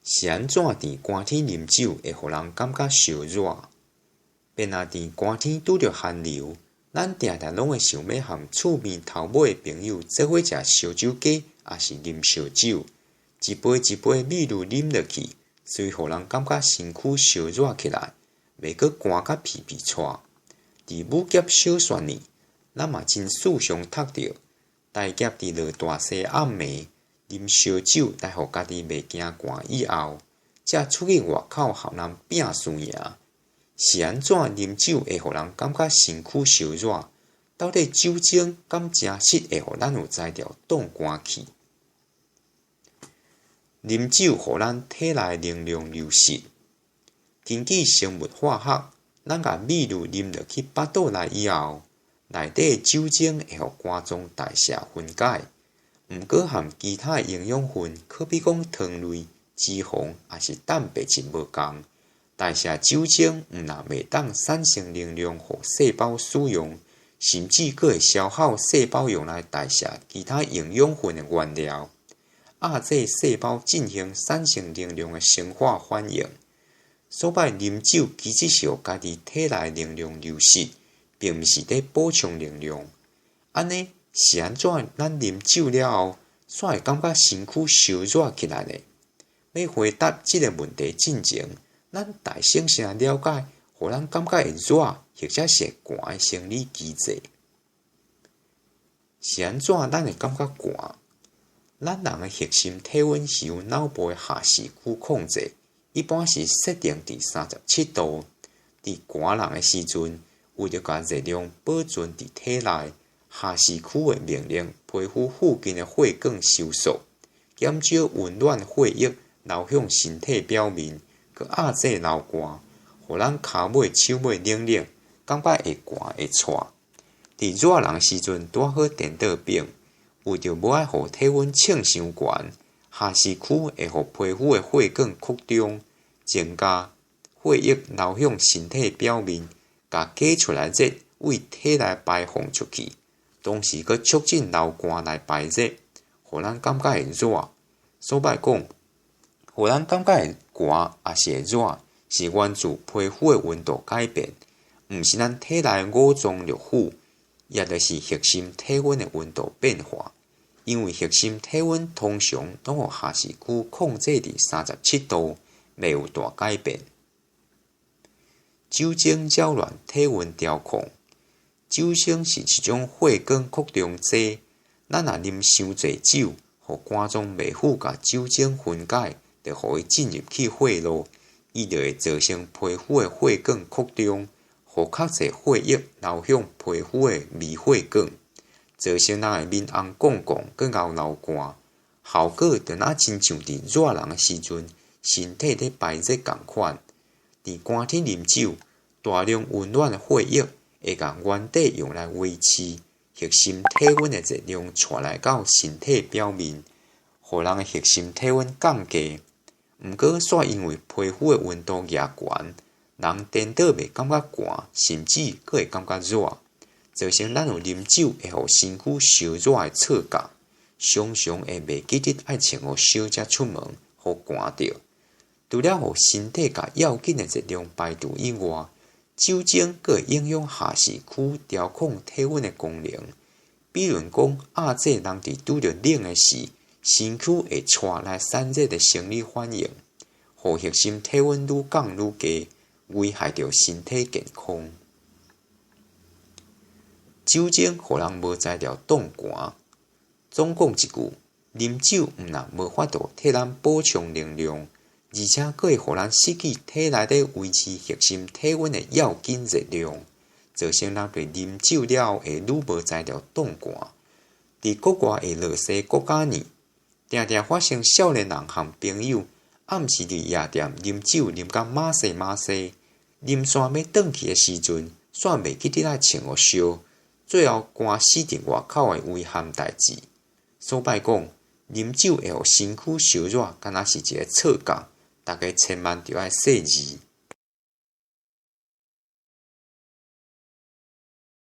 是按怎佇寒天啉酒會予人感覺燒熱？便若佇寒天拄著寒流，咱定定攏會想欲和厝邊頭尾的朋友做伙食燒酒雞，抑是啉燒酒。一杯一杯美祿啉落去，隨予人感覺身軀燒熱起來，袂閣寒甲皮皮掣。佇武俠小說裡，咱嘛真時常讀著，大俠佇落大雪暗暝，啉燒酒來予家己袂驚寒以後，才出去外口和人拚輸贏。是按怎啉酒會予人感覺身軀燒熱？到底酒精敢誠實會予咱有才調擋寒氣？啉酒予咱體內能量流失。根據生物化學，咱共美祿啉落去腹肚內以後，內底酒精會予肝臟代謝分解。毋過和其他營養分，可比講糖類、脂肪，抑是蛋白質無仝。代謝酒精毋但袂當產生能量予細胞使用，甚至閣會消耗細胞用來代謝其他營養分的原料，壓制細胞進行產生能量的生化反應。所以啉酒其實是予家己體內能量流失，並毋是佇補充能量。按呢是按怎咱啉酒了後，煞會感覺身軀燒熱起來呢？欲回答這个問題進前，咱代先先來了解，予咱感覺會熱或者是會寒的生理機制。是按怎咱會感覺寒？咱人的核心體溫是由腦部的下視區控制，一般是設定佇37度。佇寒人的時陣，為著共熱量保存佇體內，下視區會命令皮膚附近的血管收縮，減少溫暖血液流向身體表面，閣壓制流汗，予咱跤尾、手尾冷冷，感覺會寒會掣。佇熱人的時陣，拄仔好顛倒反，為著無愛予體溫衝傷懸，下視區會予皮膚的血管擴張，增加血液流向身體表面，共加出來熱對體內排放出去，同時閣促進流汗來排熱，予咱感覺會熱。所以講，予咱感覺會寒抑是會熱，是源自皮膚的溫度改變，毋是咱體內五臟六腑，也就是核心體溫的溫度變化。因為核心體溫通常攏予下視區控制佇37度，袂有大改變。酒精擾亂體溫調控。酒精是一種血管擴張劑，咱若啉傷濟酒，予肝臟袂赴共酒精分解，就予伊進入去血路，伊就會造成皮膚的血管擴張，予較濟血液流向皮膚的微血管，造成人的面紅摃摃，閣𠢕流汗。效果就若親像佇熱人的時陣，身體咧排熱仝款。佇寒天啉酒，大量溫暖的血液會共原底用來維持核心體溫的熱量帶來到身體表面，予人的核心體溫降低。毋過，煞因為皮膚的溫度額懸，人顛倒袂感覺寒，甚至閣會感覺熱，造成咱有啉酒會予身軀燒熱的錯覺，常常會袂記得愛穿予少才出門，予寒著。除了予身體共要緊的熱量排除以外，酒精閣會影響下視區調控體溫的功能。比如講，壓制人佇拄著冷的時，身軀會掣來散熱的生理反應，予核心體溫愈降愈低，危害著身體健康。酒精予人無才調擋寒。總講一句，啉酒毋但無法度替咱補充能量，而且閣會予咱失去體內咧維持核心體溫的要緊熱量，造成人佇啉酒了後會愈無才調擋寒。佇國外的落雪國家呢，定定發生少年人和朋友暗時佇夜店啉酒啉甲馬西馬西，啉散欲轉去的時陣，煞袂記得愛穿予燒，最後寒死佇外口的遺憾代誌。所以講，啉酒會予身軀燒熱，敢若是一个錯覺，大家千萬著愛細膩。